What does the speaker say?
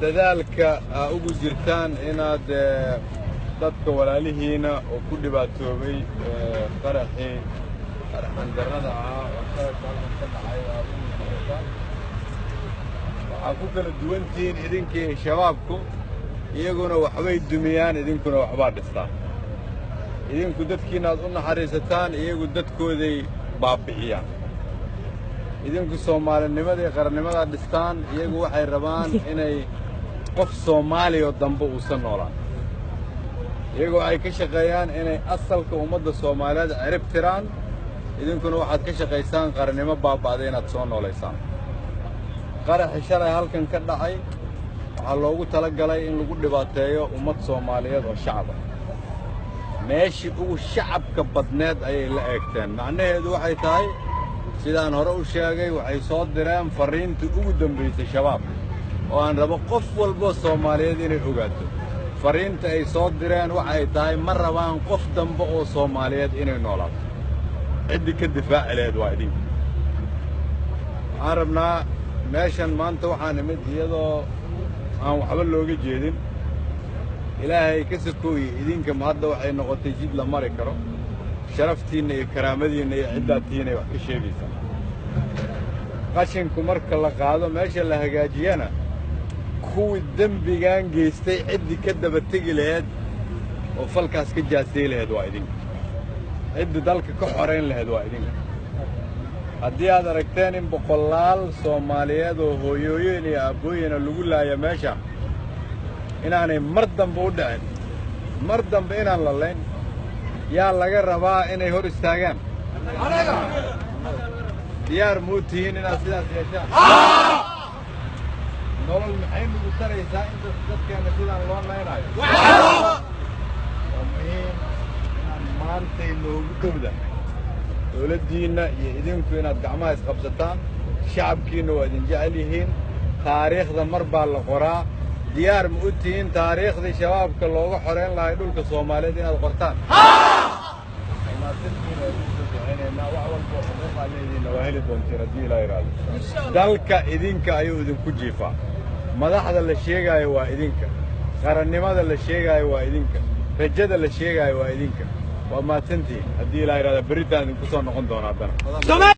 Dadaalka aa ugu jirtaan inaad dadka walaalihiina oo ku dhibaatoobay qaraxii arxandarrada ahaa oo sharafka halkan ka dhacay aa ugu jirtaan. Waxaa ku kala duwantihiin idinkii shabaabku, iyaguna waxbay dumiyaan, idinkuna waxbaa dhistaan. Idinku dadkiina aad u naxariisataan, iyagu dadkooday baabbi'iyaan. Idinku soomaalinimadii qarannimadaa dhistaan, iyagu waxay rabaan inay qof Soomaaliya dambe uusan noolaan. Iyagu waxay ka shaqeeyaan inay asalka ummadda Soomaaliyeed cirib tiraan, idinkuna waxaad ka shaqaysaan qarannimo baaba'day inaad soo noolaysaan. Qaraxi shalay halkan ka dhacay waxaa loogu tala galay in lagu dhibaateeyo ummad Soomaaliyeed oo shacab ah. Meeshii ugu shacabka badneed ayay la eegteen. Macnaheedu waxay tahay, sidaan hore u sheegay, waxay soo direen farriintii ugu dambaysay shabaab, oo aan rabo qof walbo Soomaaliyeed inay ogaato. Farriinta ay soo direen waxay tahay, ma rabaan qof dambe oo Soomaaliyeed inay noolaato. Ciddii ka difaaci lahayd waa idinka. Waxaan rabnaa meeshan maanta waxaan imid iyadoo aan waxba looga jeedin. Ilaahay ka sokooye idinka ma hadda waxay noqotay jid la mari karo. Sharaftiinna iyo karaamadiinna iyo ciddaadtiinay wax ka sheegaysaa. Qashinku marka la qaado meesha la hagaajiyana, kuwii dembigan geystay ciddii ka daba tegi lahayd oo falkaas ka jaasay lahayd waa idinka. Ciddii dalka ka xorayn lahayd waa idinka. Haddii aad aragteen in boqolaal Soomaaliyeed oo hooyooyin iyo aabbooyina lagu laaya meesha, inaanay mar dambe u dhicin, mar dambe inaan la layn, yaa laga rabaa inay hor istaagaan? Diyaar muu tihiin inaad sidaas yeeshaan? Nolol maxay nagu taraysaa inta dadkeenna sidaan loo laynayo? Waa muhiim inaan maantay noogu dhowdahay dowladdiinna iyo idinku inaad gacmaha isqabsataan. Shacabkiinna waa idin jecel yihiin. Taariikhda mar baa la qoraa. Diyaar ma u tihiin taariikhdii shabaabka looga xoreyn lahay dhulka Soomaaliyeed inaad qortaan? Wax walba xuquuq aad leedihiinna waa heli doontiin haddii Ilaa yidhaahdo. Dalka idinka ayuu idinku jiifaa. Madaxda la sheegaayo waa idinka, qarannimada la sheegaayo waa idinka, rajada la sheegaayo waa idinka. Waa mahadsantihiin. Haddii Ilaa yidhahdo, berritaan idinku soo noqon doona haddana.